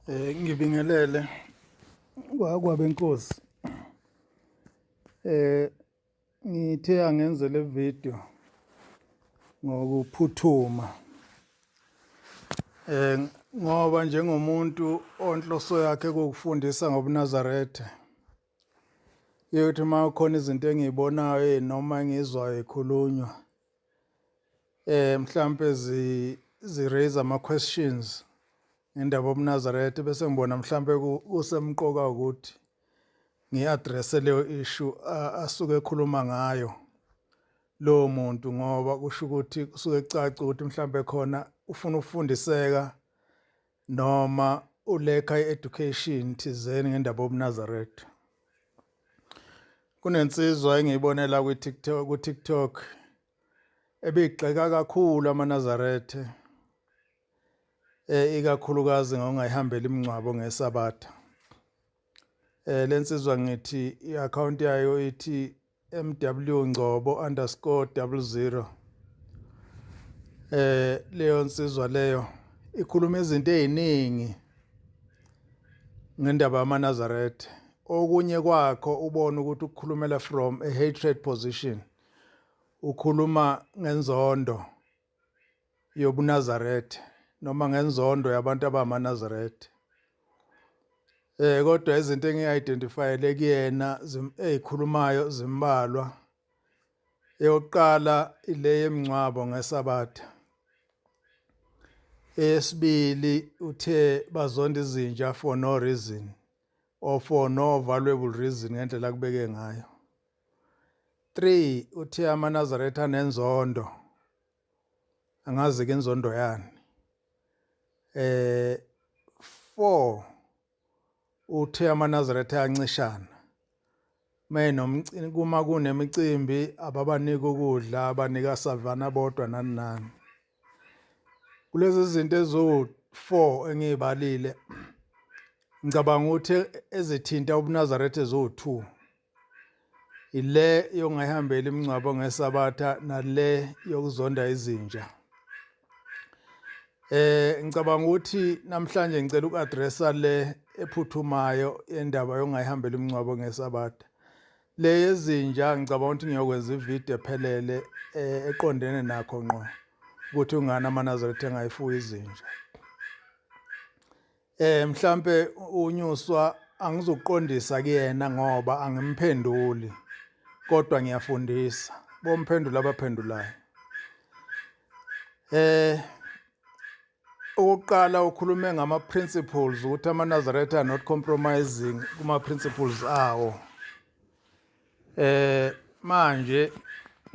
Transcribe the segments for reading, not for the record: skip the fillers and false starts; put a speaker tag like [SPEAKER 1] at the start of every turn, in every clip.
[SPEAKER 1] Ngibingelele kwabenkosi. Eh ngithe angenze le video ngokuphuthuma. Eh ngoba njengomuntu onhloso yakhe kokufundisa ngobuNazaretha yokuthi uma kukhona izinto engiyibonayo noma engizwayo ikhulunywa mhlampe zi raise ama questions ngendaba yobuNazaretha bese ngibona mhlampe kusemqoka ukuthi ngi-address leyo issue asuke ekhuluma ngayo lowo muntu, ngoba kusho ukuthi kusuke kucaca ukuthi mhlampe khona ufuna ukufundiseka noma ulekha i-education thizeni ngendaba yobuNazaretha. Kunensizwa engiyibonela kwi-TikTok ku-TikTok ebigxeka kakhulu amaNazaretha, ikakhulukazi ngokungayihambeli imingcwabo ngeSabatha. Lensizwa ngithi i-account yayo ithi MW Ngcobo underscore 00. Leyo nsizwa leyo ikhuluma izinto eziningi ngendaba yamaNazaretha. Okunye kwakho ubona ukuthi ukukhulumela from a hatred position, ukhuluma ngenzondo yobuNazaretha noma ngenzondo yabantu abamaNazaretha. Kodwa izinto engiyi-identifyele kuyena ezikhulumayo zimbalwa. Eyokuqala ile yemingcwabo ngeSabatha. Eyesibili uthe bazonda izinja for no reason or for no valuable reason ngendlela akubeke ngayo. 3 uthe amaNazaretha anenzondo, angazi ke inzondo yani. 4 uthe amaNazaretha ayancishana mayenomcimbi, kuma kunemicimbi ababaniki ukudla, abanika savana bodwa nani nani. Kulezi zinto eziwu-4 engiyibalile, ngicabanga ukuthi ezithinta ubuNazaretha eziwu-2, ile yongayihambeli imingcwabo ngeSabatha nale yokuzonda izinja. Ngicabanga ukuthi namhlanje ngicela uku-addressa le ephuthumayo yendaba yongayihambeli imingcwabo ngeSabatha. Le yezinja ngicabanga ukuthi ngiyokwenza ividiyo ephelele eqondene nakho ngqo ukuthi ungani amaNazaretha engayifuyi izinja. Mhlampe uNyuswa angizukuqondisa kuyena ngoba angimphenduli kodwa ngiyafundisa. Bomphendula abaphendulayo. Okokuqala ukhulume ngama principles ukuthi amaNazaretha are not compromising kuma principles awo. Manje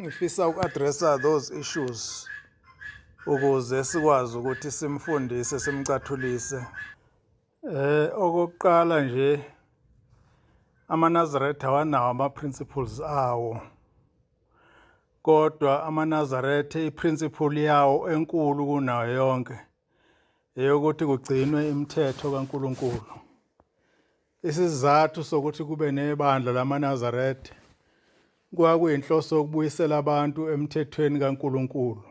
[SPEAKER 1] ngifisa uku-addressa those issues ukuze sikwazi ukuthi simfundise simcathulise. Okokuqala nje amaNazaretha awanawo ama-principles awo, kodwa amaNazaretha i-principle yawo enkulu kunayo yonke eyokuthi kugcinwe imithetho kaNkulunkulu. Isizathu sokuthi kube nebandla lamaNazaretha kwakuyinhloso yokubuyisela abantu emthethweni kaNkulunkulu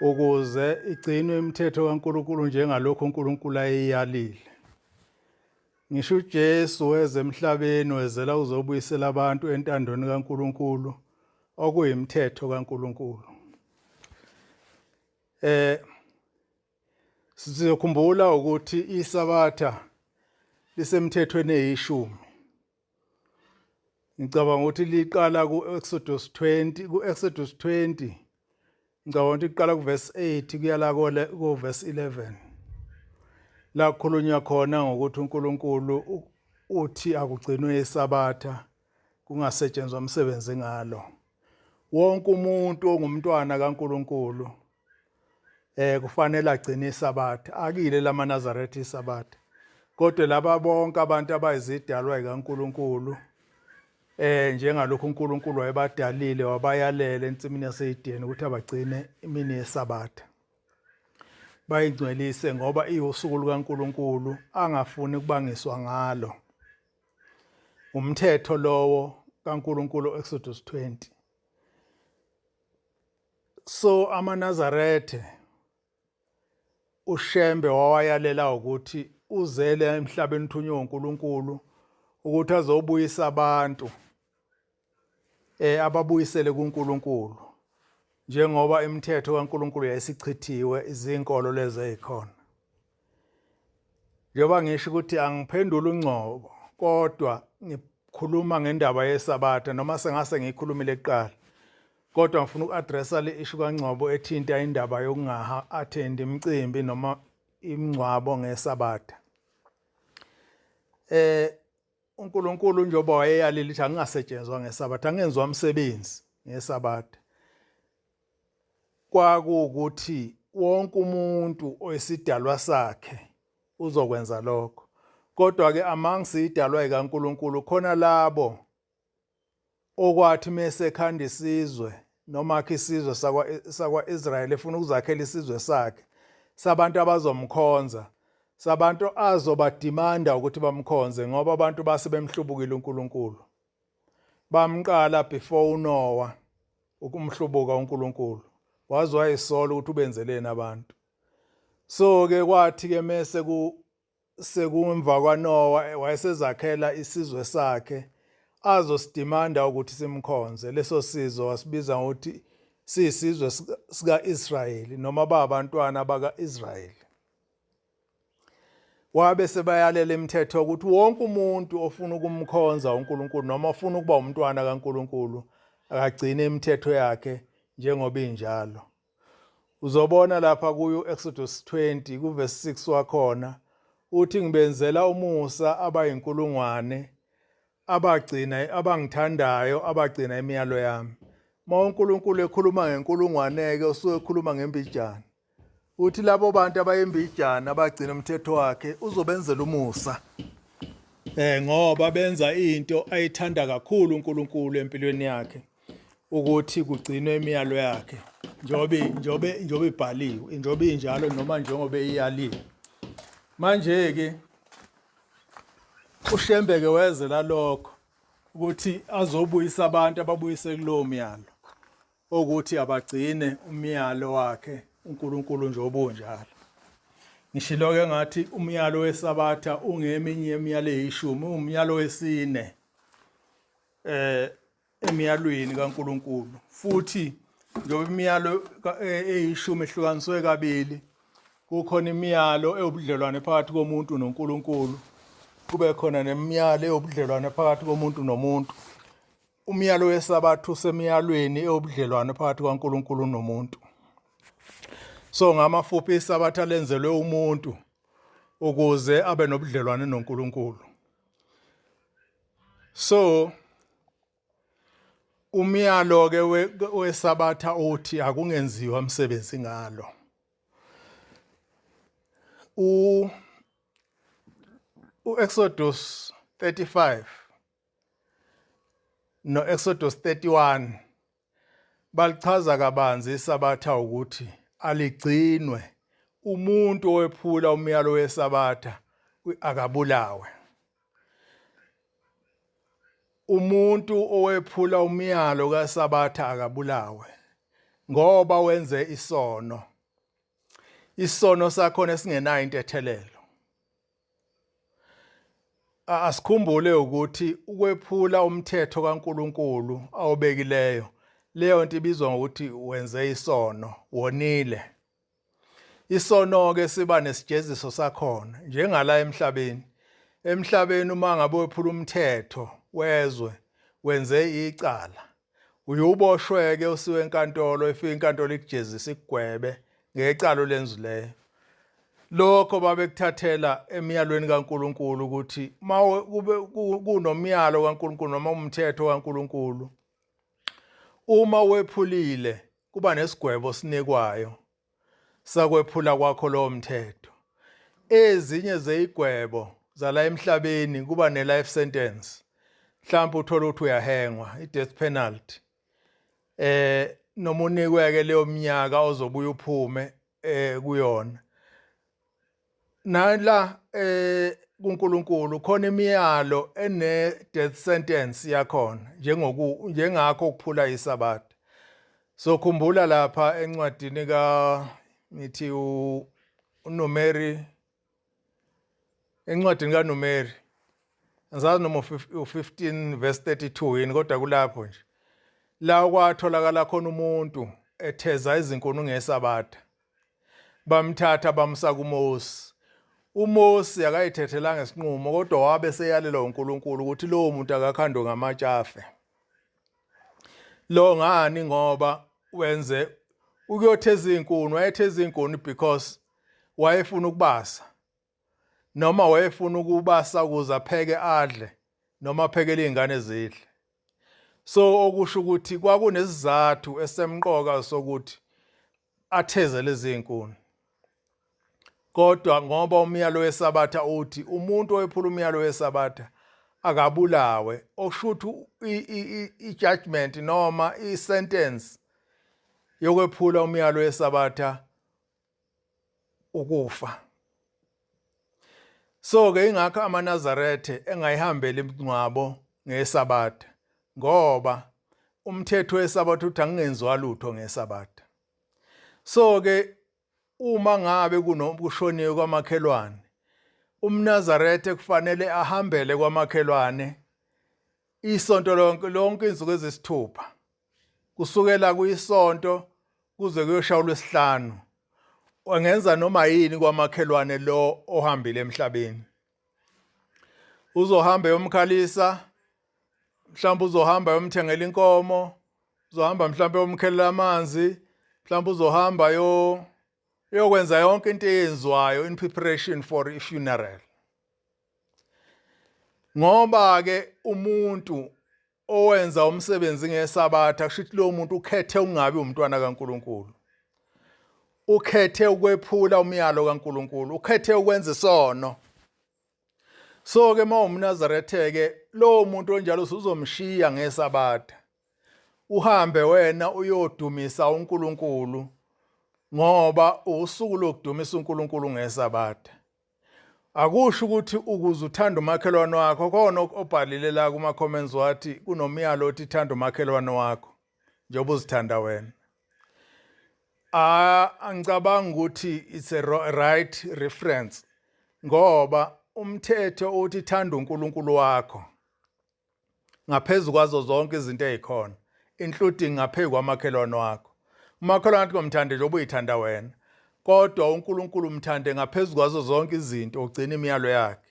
[SPEAKER 1] ukuze igcinwe imithetho kaNkulunkulu njengalokhu uNkulunkulu ayeyalile. Ngisho uJesu weza emhlabeni wezela uzobuyisela abantu entandweni kaNkulunkulu okuyimithetho kaNkulunkulu. Sizokhumbula ukuthi iSabatha lisemthethweni eyishumi. Ngicabanga ukuthi liqala ku-Exodus 20, ku-Exodus 20 ngicabanga ukuthi kuqala kuverse 8 kuya la ku-verse 11 la kukhulunywa khona ngokuthi uNkulunkulu uthi akugcinwe iSabatha kungasetshenzwa umsebenzi ngalo. Wonke umuntu ongumntwana kaNkulunkulu kufanele agcine iSabatha, akile lamaNazaretha iSabatha, kodwa laba bonke abantu abayizidalwa zikaNkulunkulu njengalokhu uNkulunkulu wayebadalile wabayalela ensimini yaseEdeni ukuthi abagcine imini yeSabatha, bayingcwelise ngoba iwusuku lukaNkulunkulu angafuni kubangiswa ngalo. Umthetho lowo kaNkulunkulu Exodus 20. So amaNazarethe uShembe wawayalela ukuthi uzele emhlabeni uthunywe uNkulunkulu ukuthi azobuyisa abantu ababuyisele kuNkulunkulu njengoba imithetho kaNkulunkulu yayisichithiwe izinkolo lezi ezikhona. Njengoba ngisho ukuthi angiphenduli uNgcobo kodwa ngikhuluma ngendaba yeSabatha noma sengase ngiyikhulumile kuqala. Kodwa ngifuna uku-addressa le issue kaNgcobo ethinta indaba yokungaha attend imicimbi noma imingcwabo ngeSabatha. UNkulunkulu njengoba wayeyalile ukuthi angingasetshenzwa ngeSabatha, angenziwa umsebenzi ngeSabatha. Kwakuwukuthi wonke umuntu oyisidalwa sakhe uzokwenza lokho. Kodwa ke amongst idalwa ikaNkulunkulu khona labo okwathi mesekhanda isizwe noma akhe isizwe sakwa-Israyeli efuna ukuzakhela isizwe sakhe sabantu abazomkhonza sabantu azobadimanda ukuthi bamkhonze ngoba abantu base bemhlubukile uNkulunkulu bamqala before uNoah ukumhlubuka uNkulunkulu waze wayisola ukuthi ubenzeleni abantu. So ke kwathi ke mese ku sekumva kwaNowa wayesezakhela isizwe sakhe azosidimanda ukuthi simkhonze. Leso sizwe wasibiza ngokuthi siyisizwe sika-Israyeli noma babantwana baka-Israyeli. Wabe sebayalela imithetho ukuthi wonke umuntu ofuna ukumkhonza uNkulunkulu noma ofuna ukuba umntwana kaNkulunkulu akagcine imithetho yakhe njengoba injalo. Uzobona lapha kuyo Exodus 20 kuverse 6 wakhona uthi ngibenzela umusa abayinkulungwane abagcina abangithandayo abagcina imiyalo yami. Uma uNkulunkulu ekhuluma ngenkulungwane ke usuke ekhuluma ngembijana. Uthi labo bantu abayimbijana abagcina umthetho wakhe uzobenzela umusa. Ngoba benza into ayithanda kakhulu uNkulunkulu empilweni yakhe. Ukuthi kugcinwe imiyalo yakhe njengoba njengoba njengoba ibhaliwe njengoba injalo noma njengoba iyaliwe. Manje ke uShembe ke wezela lokho ukuthi azobuyisa abantu ababuyise kulowo myalo ukuthi abagcine umyalo wakhe uNkulunkulu njengoba unjalo. Ngishilo ke ngathi umyalo weSabatha ungeminye imiyalo eyishumi, umyalo wesine emiyalweni kaNkulunkulu futhi njengoba imiyalo eyishumi ehlukaniswe kabili kukhona imiyalo ewubudlelwane phakathi komuntu noNkulunkulu kube khona nemiyalo ewubudlelwane phakathi komuntu nomuntu. Umyalo weSabatha usemiyalweni ewubudlelwane phakathi kwaNkulunkulu nomuntu. So ngamafuphi iSabatha lenzelwe umuntu ukuze abe nobudlelwane noNkulunkulu. So umyalo ke weSabatha uthi akungenziwa umsebenzi ngalo. U uExodus 35 noExodus 31 balichaza kabanzi iSabatha ukuthi aligcinwe umuntu owephula umyalo weSabatha akabulawe. Umuntu owephula umyalo kaSabatha akabulawe ngoba wenze isono. Isono sakhona esingenayo intethelelo. Asikhumbule ukuthi ukwephula umthetho kaNkulunkulu awubekileyo leyo nto ibizwa ngokuthi wenze isono, wonile. Isono ke siba nesijeziso sakhona njengala emhlabeni. Emhlabeni uma ngabe wephula umthetho wezwe wenze icala uye uboshwe-ke usiwe enkantolo, ifike inkantolo ikujezise ikugwebe ngecala olenzileyo. Lokho babekuthathela emyalweni kaNkulunkulu ukuthi uma kube kunomyalo kaNkulunkulu noma umthetho kaNkulunkulu uma wephulile kuba nesigwebo sinikwayo sakwephula kwakho lowo mthetho. Ezinye zeyigwebo zala emhlabeni kuba ne-life sentence, mhlawumbe uthole ukuthi uyahengwa, i-death penalty. Noma unikweke leyo minyaka ozobuya uphume kuyona. Nala kuNkulunkulu khona imiyalo ene death sentence yakhona njengoku njengakho ukuphula iSabatha. So khumbula lapha encwadini ka ngithi u uNumeri, encwadini kaNumeri, angisazi noma u-15 verse 32 yini, kodwa kulapho nje la kwatholakala khona umuntu etheza izinkuni ngeSabatha. Bamthatha bamsa kuMose. UMose akayithethelanga isinqumo, kodwa wabe seyalelwa uNkulunkulu ukuthi lowo muntu akakhandwe ngamatshe afe. Lo ngani? Ngoba wenze ukuyotheza izinkuni, wayetheza izinkuni because wayefuna ukubasa, noma wayefuna ukubasa ukuze apheke adle, noma aphekele izingane zidle. So okusho ukuthi kwakunesizathu esemqoka sokuthi atheze lezi zinkuni, kodwa ngoba umyalo weSabatha uthi umuntu owephula umyalo weSabatha akabulawe, okusho ukuthi i-judgment noma i-sentence yokwephula umyalo weSabatha ukufa. So ke ingakho amaNazarethe engayihambeli imingcwabo ngeSabatha, ngoba umthetho weSabatha uthi angingenziwa lutho ngeSabatha. So ke uma ngabe kunokushoniwe kwamakhelwane, umNazarethe kufanele ahambele kwamakhelwane isonto lonke, lonke insuku ezisithupha, kusukela kuyisonto kuze kuyoshaya uLwesihlanu. Wangenza noma yini kwamakhelwane lo ohambile emhlabeni. Uzohamba eyomkhalisa, mhlawumbe uzohamba yomthengela inkomo, uzohamba mhlawumbe yomkhelela amanzi, mhlawumbe uzohamba yo yokwenza yonke into eyenziwayo in preparation for i funeral. Ngoba ke umuntu owenza umsebenzi ngeSabatha, kusho ukuthi lowo muntu ukhethe ukungabi umntwana kaNkulunkulu, ukhethe ukwephula umyalo kaNkulunkulu, ukhethe ukwenza isono. So ke uma umNazarethe ke, lowo muntu onjalo usuzomshiya ngeSabatha, uhambe wena uyodumisa uNkulunkulu, ngoba usuku lokudumisa uNkulunkulu ngeSabatha. Akusho ukuthi ukuze uthande umakhelwane wakho, khona obhalile la kuma comments wathi kunomyalo othi thanda umakhelwane wakho njengoba uzithanda wena. Ah, angicabanga ukuthi it's a right reference, ngoba umthetho uthi thanda uNkulunkulu wakho ngaphezu kwazo zonke izinto ezikhona, including ngaphezu kwamakhelwane wakho. Umakhelwane athi ngomthande njengoba uyithanda wena, kodwa uNkulunkulu umthande ngaphezu kwazo zonke izinto, ugcina imiyalo yakhe.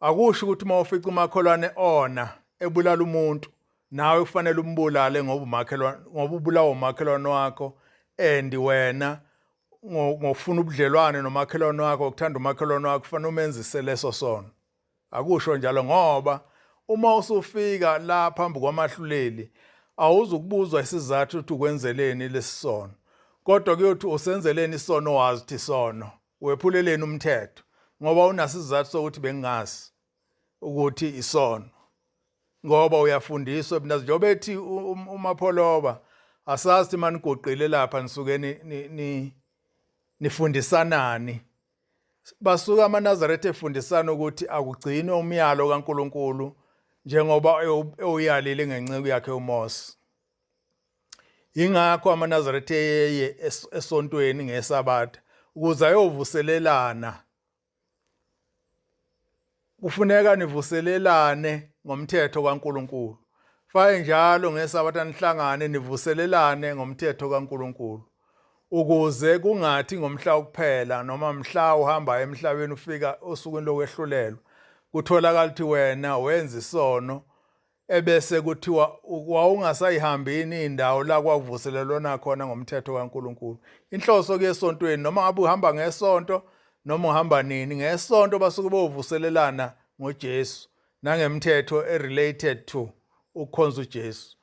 [SPEAKER 1] Akusho ukuthi uma ufica umakhelwane ona ebulala umuntu, nawe kufanele umbulale ngoba umakhelwane, ngoba ubulawa umakhelwane wakho, and wena ngofuna ubudlelwane nomakhelwane wakho, ukuthanda umakhelwane wakho, kufanele umenzise leso sono. Akusho njalo, ngoba uma usufika la phambi kwamahluleli, awuzukubuzwa isizathu ukuthi ukwenzeleni lesisono, kodwa kuyothi usenzeleni isono, wazi ukuthi isono, wephuleleni umthetho, ngoba unasizathu sokuthi bengingazi ukuthi isono, ngoba uyafundiswa mina njengoba ethi uMapholoba, asazi ukuthi maniguqile lapha nisuke ni nifundisanani. Basuka amaNazaretha efundisana ukuthi akugcinwe umyalo kaNkulunkulu njengoba ewuyalile ngenceku yakhe uMose. Ingakho amaNazaretha eyeye esontweni ngeSabatha ukuze ayovuselelana. Kufuneka nivuselelane ngomthetho kaNkulunkulu. Faye njalo ngeSabatha nihlangane nivuselelane ngomthetho kaNkulunkulu, ukuze kungathi ngomhla wokuphela noma mhla uhamba emhlabeni ufika osukwini lokwehlulelwa, kutholakala ukuthi wena wenza isono, ebese kuthiwa wawungasayihambini indawo la kwavuselelwana khona ngomthetho kaNkulunkulu. Inhloso ke esontweni, noma ngabe uhamba ngesonto noma uhamba nini ngesonto, basuke bovuselelana ngoJesu nangemthetho e-related to ukukhonza uJesu.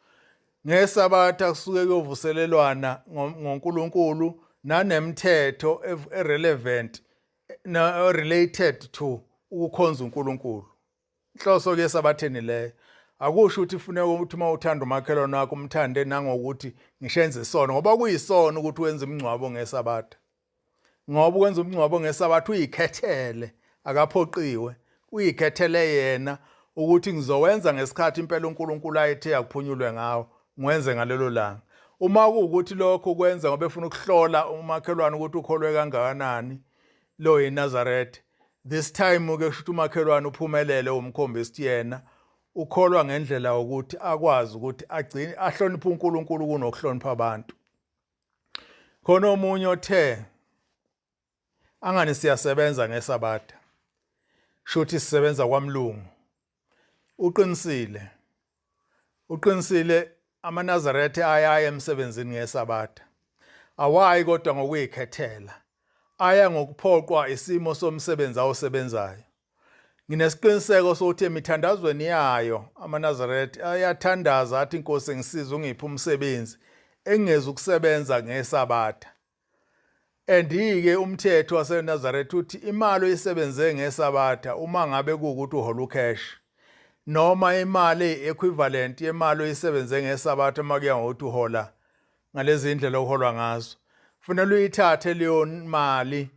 [SPEAKER 1] NgeSabatha kusuke kuyovuselelwana ngoNkulunkulu nanemthetho e-relevant na related to ukukhonza uNkulunkulu. Inhloso ke eSabatheni leyo. Akusho ukuthi kufuneka ukuthi uma uthanda umakhelwane wakho umthande nangokuthi ngishenze isono, ngoba kuyisono ukuthi wenze imingcwabo ngeSabatha. Ngoba ukwenza umngcwabo ngeSabatha uyikhethele, akaphoqiwe, uyikhethele yena ukuthi ngizowenza ngesikhathi impela uNkulunkulu ayethe akuphunyulwe ngawo, ngiwenze ngalelo langa. Uma kuwukuthi lokho kwenza ngoba efuna ukuhlola umakhelwane ukuthi ukholwe kangakanani, Lo yiNazaretha. This time ke kusho ukuthi umakhelwane uphumelele, umkhombisa ukuthi yena ukholwa ngendlela yokuthi akwazi ukuthi agcine ahloniphe uNkulunkulu kunokuhlonipha abantu. Khona omunye othe angani siyasebenza ngeSabatha, shuthi sisebenza kwamlungu. Uqinisile, uqinisile. AmaNazaretha ayaye emsebenzini ngeSabatha, awayi kodwa ngokuyikhethela, aya ngokuphoqwa isimo somsebenzi awusebenzayo. Nginesiqiniseko sokuthi emithandazweni yayo amaNazaretha ayathandaza athi, "Inkosi, ngisize, ungiphe umsebenzi engingezi ukusebenza ngeSabatha." And-ke umthetho waseNazaretha uthi imali oyisebenze ngeSabatha, uma ngabe kuwukuthi uhola ucash noma imali equivalent yemali oyisebenze ngeSabatha, uma kuya ngokuthi uhola ngalezi ndlela okuholwa ngazo, kufanele uyithathe leyo mali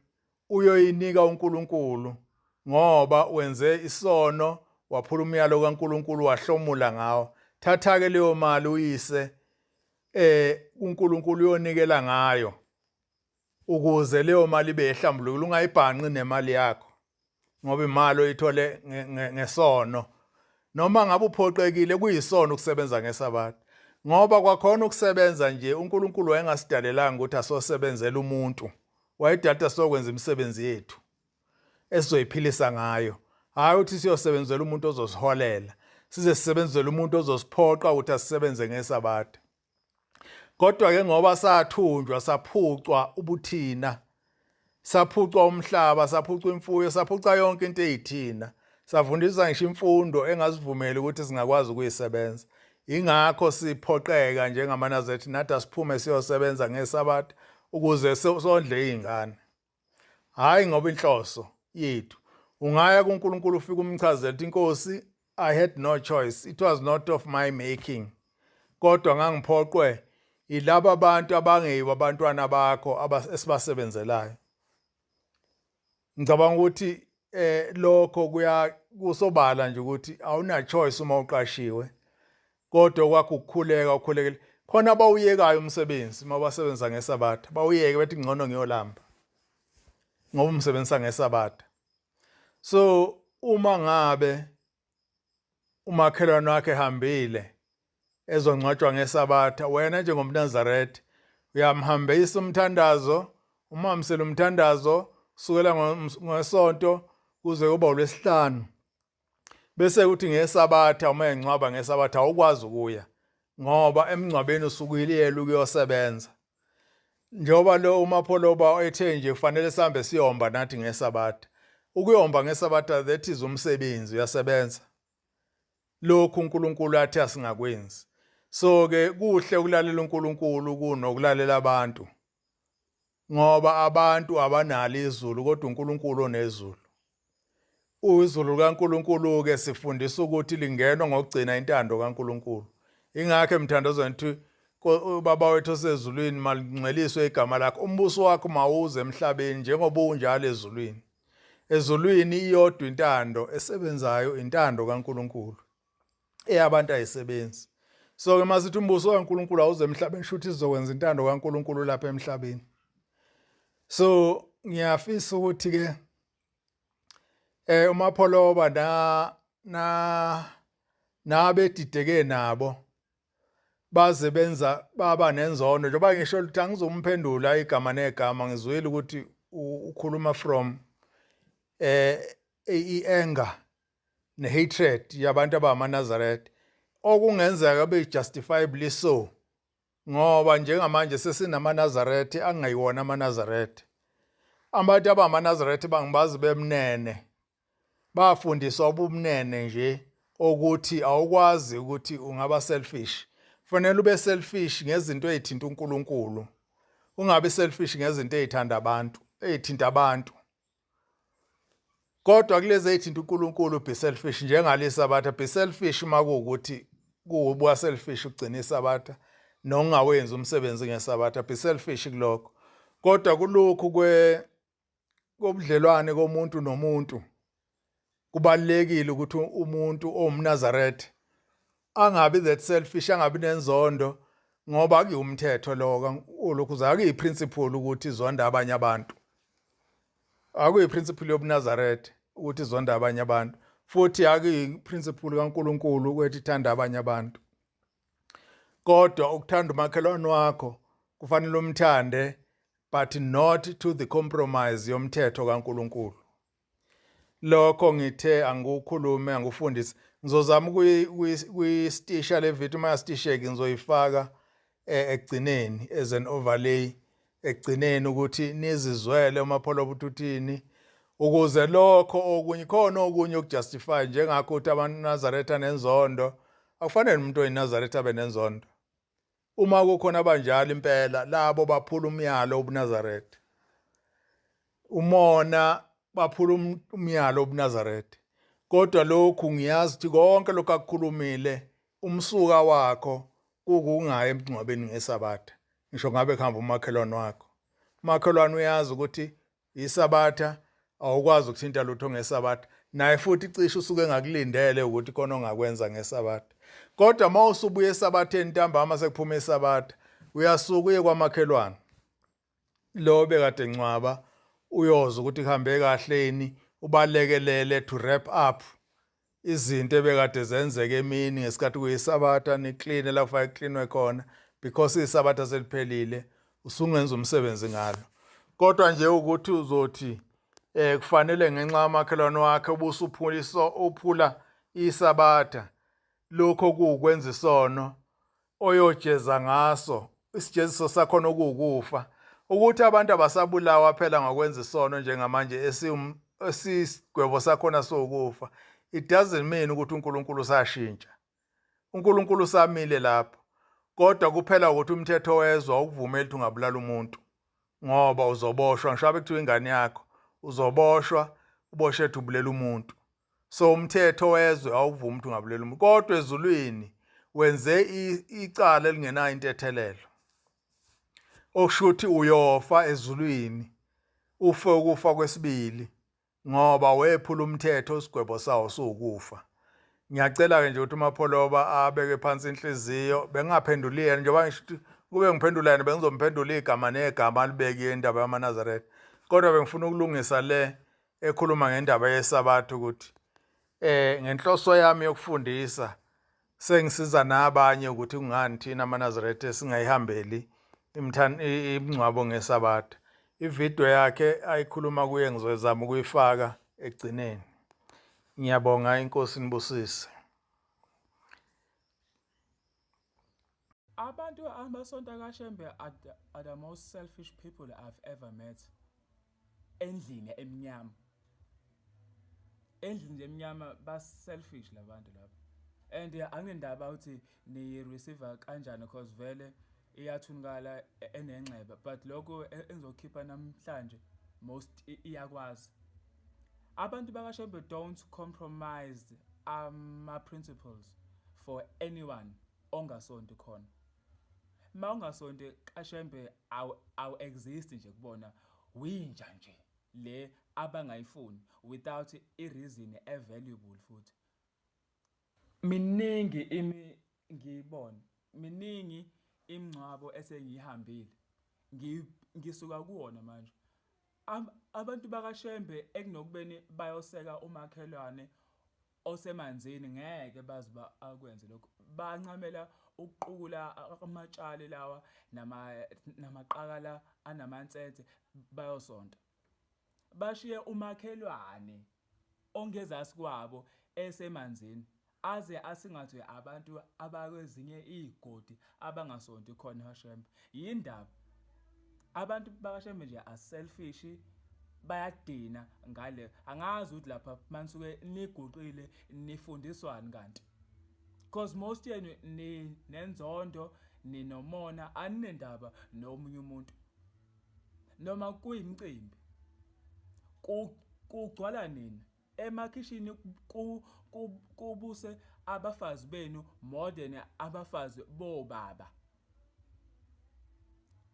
[SPEAKER 1] uyoyinika uNkulunkulu, ngoba wenze isono, waphula umyalo kaNkulunkulu, wahlomula ngawo. Thatha-ke leyo mali uyise uNkulunkulu, uyonikela ngayo ukuze leyo mali ibe ehlambulukile. Ungayibhanqi nemali yakho, ngoba imali oyithole ngesono, noma ngabe uphoqekile, kuyisono ukusebenza ngeSabatha. Ngoba kwakhona ukusebenza nje, uNkulunkulu wayengasidalelanga ukuthi asosebenzela umuntu, wayedala sokwenza imisebenzi yethu esizoyiphilisa ngayo, hhayi ukuthi siyosebenzela umuntu ozosiholela, size sisebenzele umuntu ozosiphoqa ukuthi asisebenze ngeSabatha. Kodwa-ke ngoba sathunjwa, saphucwa ubuthina, saphucwa umhlaba, saphucwa imfuyo, saphuca yonke into eyithina, safundiswa ngisho imfundo engasivumeli ukuthi singakwazi ukuyisebenza, ingakho siphoqeka njengamaNazaretha nathi asiphume siyosebenza ngeSabatha ukuze sondle iy'ngane, hhayi ngoba inhloso yethu. Ungaya kuNkulunkulu, ufike umchazele ukuthi, "Inkosi, I had no choice, it was not of my making, kodwa ngangiphoqwe yilaba bantu abangeyibo abantwana bakho esibasebenzelayo." Ngicabanga ukuthi lokho kuya kusobala nje ukuthi awuna choice uma uqashiwe, kodwa kwakho ukukhuleka, ukhulekele khona. Abawuyekayo umsebenzi uma basebenza ngeSabatha, bawuyeke, bethi ngcono ngiyolamba ngoba umsebenzisa ngeSabatha. So uma ngabe umakhelwane wakhe ehambile ezongcwatshwa ngeSabatha, wena njengomNazaretha uyamhambisa umthandazo, umhambisele umthandazo kusukela ngeSonto kuze kuba uLwesihlanu, bese kuthi ngeSabatha, uma engcwaba ngeSabatha, awukwazi ukuya ngoba emngcwabeni usukuyiliyela ukuyosebenza. Njengoba lo uMapholoba ethe nje kufanele sihambe siyomba nathi ngeSabatha, ukuyomba ngeSabatha, that is umsebenzi, uyasebenza. Lokhu uNkulunkulu athi asingakwenzi. So ke kuhle ukulalela uNkulunkulu kunokulalela abantu, ngoba abantu abanalo izulu, kodwa uNkulunkulu onezulu. Izulu likaNkulunkulu ke sifundisa ukuthi lingenwa ngokugcina intando kaNkulunkulu. Ingakho emthandazweni thi, "Baba wethu osezulwini, malingcweliswe igama lakho, umbuso wakho mawuze emhlabeni njengoba unjalo ezulwini." Ezulwini iyodwa intando esebenzayo, intando kaNkulunkulu, eyabantu ayisebenzi. So ke masithi umbuso kaNkulunkulu awuze emhlabeni, shuthi sizokwenza intando kaNkulunkulu lapha emhlabeni. So ngiyafisa ukuthi ke uMapholoba na nabedideke nabo baze benza baba nenzondo, njengoba ngisho ukuthi angizomphendula igama negama. Ngizwile ukuthi ukhuluma from i-anger ne-hatred yabantu abangamaNazaretha, okungenzeka be justifiably so, ngoba njengamanje sesinamaNazaretha angayiwona amaNazaretha. Abantu abangamaNazaretha bangibazi bemnene, bafundiswa ubumnene nje ukuthi awukwazi ukuthi ungaba selfish. Kufanele ube selfish ngezinto ezithinta uNkulunkulu, ungabi selfish ngezinto ezithanda abantu, ezithinta abantu. Kodwa kulezi ezithinta uNkulunkulu, be selfish, njengale Sabatha. Be selfish uma kuwukuthi kuwubuka selfish ugcina iSabatha nokungawenzi umsebenzi ngeSabatha, be selfish kulokho. Kodwa kulokhu kwe kobudlelwane komuntu nomuntu, kubalekile ukuthi umuntu owumNazaretha angabi that selfish, angabi nenzondo, ngoba akuyiwumthetho lo lokhu, akuyi principle ukuthi zonda abanye abantu. Akuyi-principle yobuNazaretha ukuthi zonda abanye abantu, futhi akuyi-principle kaNkulunkulu ukuthi thanda abanye abantu. Kodwa ukuthanda umakhelwane wakho kufanele umthande, but not to the compromise yomthetho kaNkulunkulu. Lokho ngithe angikukhulume, angikufundise. Ngizozama ukuyistisha le video, uma yastisheki ngizoyifaka ekugcineni as an overlay ekugcineni, ukuthi nizizwele uMapholoba ukuthi uthini, ukuze lokho okunye khona okunye okujustify njengakho ukuthi abantu Nazaretha nenzondo. Akufanele umuntu oyiNazaretha abe nenzondo. Uma kukhona abanjalo impela, labo baphula umyalo wobuNazaretha. Umona, baphula umyalo wobuNazaretha. Kodwa lokhu ngiyazi ukuthi konke lokhu akukhulumile umsuka wakho kukungayi emngcwabeni ngeSabatha, ngisho ngabe kuhamba umakhelwane wakho. Umakhelwane uyazi ukuthi iSabatha, awukwazi ukuthinta lutho ngeSabatha, naye futhi cishe usuke engakulindele ukuthi khona ongakwenza ngeSabatha. Kodwa uma usubuya eSabatheni ntambama, sekuphuma iSabatha, uyasuka uye kwamakhelwane lo bekade ncwaba, uyoza ukuthi kuhambe kahleni, ubalekelele to wrap up izinto ebekade zenzeka emini ngesikhathi kuyiSabatha, nikline la kufanele kuklinwe khona, because iSabatha seliphelile, usungenza umsebenzi ngalo. Kodwa nje ukuthi uzothi kufanele ngenxa yamakhelwane wakhe ubusuphula uphula iSabatha, lokho kuwukwenza isono oyojeza ngaso, isijeziso sakhona okuwukufa. Ukuthi abantu abasabulawa phela ngokwenza isono njengamanje esisigwebo sakhona siwukufa, it doesn't mean ukuthi uNkulunkulu usashintsha. UNkulunkulu usamile lapho, kodwa kuphela ukuthi umthetho wezwe awukuvumeli ukuthi ungabulala umuntu, ngoba uzoboshwa. Ngisho abe kuthiwa ingane yakho, uzoboshwa, uboshwe ethi ubulela umuntu. So umthetho wezwe awuvumi ukuthi ungabulela umuntu, kodwa ezulwini wenze icala elingenayo intethelelo, okusho ukuthi uyofa ezulwini, ufe ukufa kwesibili, ngoba wephula umthetho isigwebo sawo siwukufa. Ngiyacela-ke nje ukuthi uMapholoba abeke phansi inhliziyo. Bengingaphenduli yena, njengoba ngisho ukuthi kube ngiphendula yena bengizomphendula igama negama alibekiwe indaba yamaNazaretha, kodwa bengifuna ukulungisa le ekhuluma ngendaba yeSabatha, ukuthi ngenhloso yami yokufundisa sengisiza nabanye ukuthi kungani thina amaNazaretha singayihambeli imingcwabo ngeSabatha. Ividiyo yakhe ayikhuluma kuye ngizozama ukuyifaka ekugcineni. Ngiyabonga, inkosi nibusise.
[SPEAKER 2] Abantu amasonto kaShembe are the most selfish people I've ever met. Endlini emnyama, endlini nje emnyama, ba selfish labantu lapha. And anginendaba ukuthi ni receive kanjani, because vele iyathunukala enenxeba, but lokho engizokhipha namhlanje most iyakwazi. Abantu bakaShembe don't compromise ama principles for anyone ongasonti khona. Ma ungasonti kaShembe, awu exist nje kubona, winja nje le abangayifuni without i reason e valuable. Futhi miningi imi ngiyibona, miningi imingcwabo esengiyihambile, ngisuka kuwona manje. Abantu bakaShembe ekunokubeni bayoseka umakhelwane osemanzini, ngeke bazi akwenze lokho. Bancamela ukuqukula amatshali lawa namaqakala anamansense, bayosonta, bashiye umakhelwane ongezasi kwabo esemanzini, aze asingathwe abantu abakwezinye iy'godi abangasonti khona kaShembe. Yindaba abantu bakaShembe nje aselfish, bayadina ngale. Angazi ukuthi lapha manisuke niguqile nifundiswani kanti, cause most yenu ni nenzondo, ninomona, aninendaba nomunye umuntu. Noma kuyimicimbi kugcwala nina emakhishini, kubuse abafazi benu more than abafazi bobaba.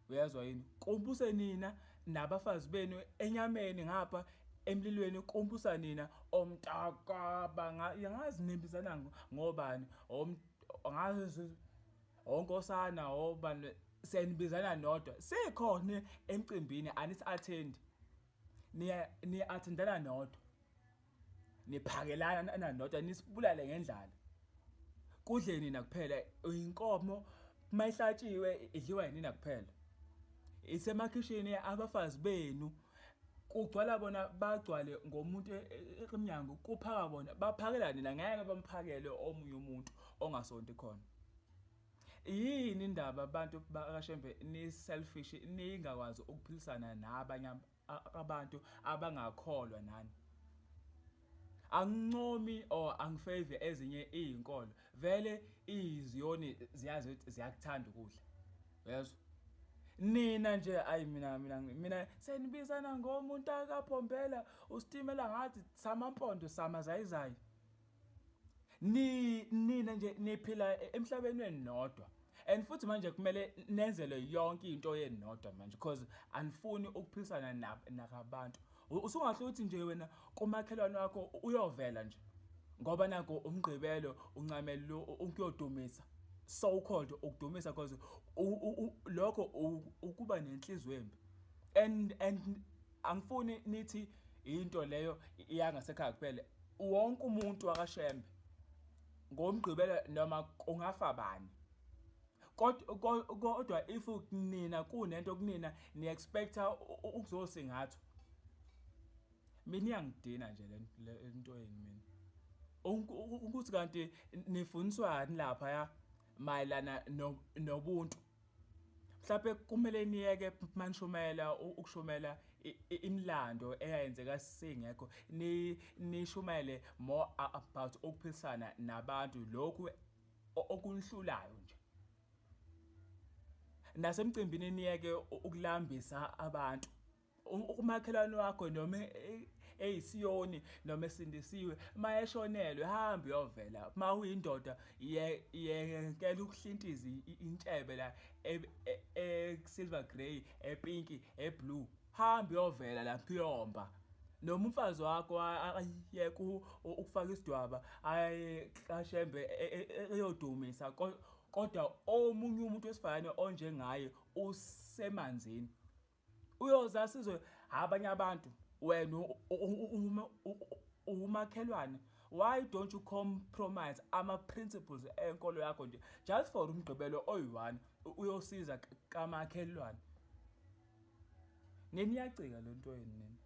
[SPEAKER 2] Uyazwa yini? Kubuse nina nabafazi benu enyameni, ngapha emlilweni kumbusa nina omntakaba. Angazi nimbizana ngobani, angazi onkosana obani, senibizana nodwa. Sikhona emcimbini, anisi attend. Niya-attendana nodwa, niphakelana nodwa, nisibulale ngendlala. Kudle nina kuphela. Inkomo mayihlatshiwe idliwa yinina kuphela. Isemakhishini abafazi benu kugcwala bona, bagcwale ngomuntu emnyango, kuphaka bona, baphakela nina, ngeke bamphakele omunye umuntu ongasonti khona. Yini indaba abantu bakaShembe ni selfish, ningakwazi ukuphilisana nabanye abantu abangakholwa nani? Angincomi or angifavor ezinye izinkolo, vele iziyoni ziyazi ukuthi ziyakuthanda ukudla, uyezwa nina nje. Ayi, mina senibizana ngomuntu akaphombela usitimela ngathi samampondo samazayizayi. Ni nina nje niphila emhlabeni wenu nodwa, and futhi manje kumele nenzele yonke into yenu nodwa manje because anifuni ukuphilisana nakabantu. Usungahle uthi nje wena kumakhelwane wakho uyovela nje ngoba nakho umgqibelo uncamela ukuyodumisa, so called ukudumisa, because lokho ukuba nenhliziyo embi. And angifuni nithi into leyo iyangasekhaya kuphela. Wonke umuntu wakaShembe ngomgqibelo, noma kungafa bani, kodwa if nina kunento kunina ni expecta ukuzosingathwa, mina iyangidina nje le nto yenu mina, ukuthi kanti nifundiswani lapha ya mayelana nobuntu. Mhlawumbe kumele niyeke manishumela ukushumela imilando eyayenzeka singekho, nishumayele more about ukuphilisana nabantu, lokhu okunihlulayo nje. Nasemcimbini niyeke ukulambisa abantu. Umakhelwane wakho noma eyisiyoni noma esindisiwe, mayeshonelwe, hamba uyovela. Ma uyindoda, yekela ukuhlintiza intshebe la e-silver grey, epinki, eblue, hamba uyovela lapho uyomba. Noma umfazi wakho ayeke ukufaka isidwaba aye kaShembe eyodumisa, kodwa omunye umuntu wesifazane onjengaye usemanzini uyoza asizwe abanye abantu. Wena umakhelwane, why don't you compromise ama principles enkolo yakho nje just for umgqibelo oyi-1 uyosiza kamakhelwane? Nini, iyacika le nto yenu nini.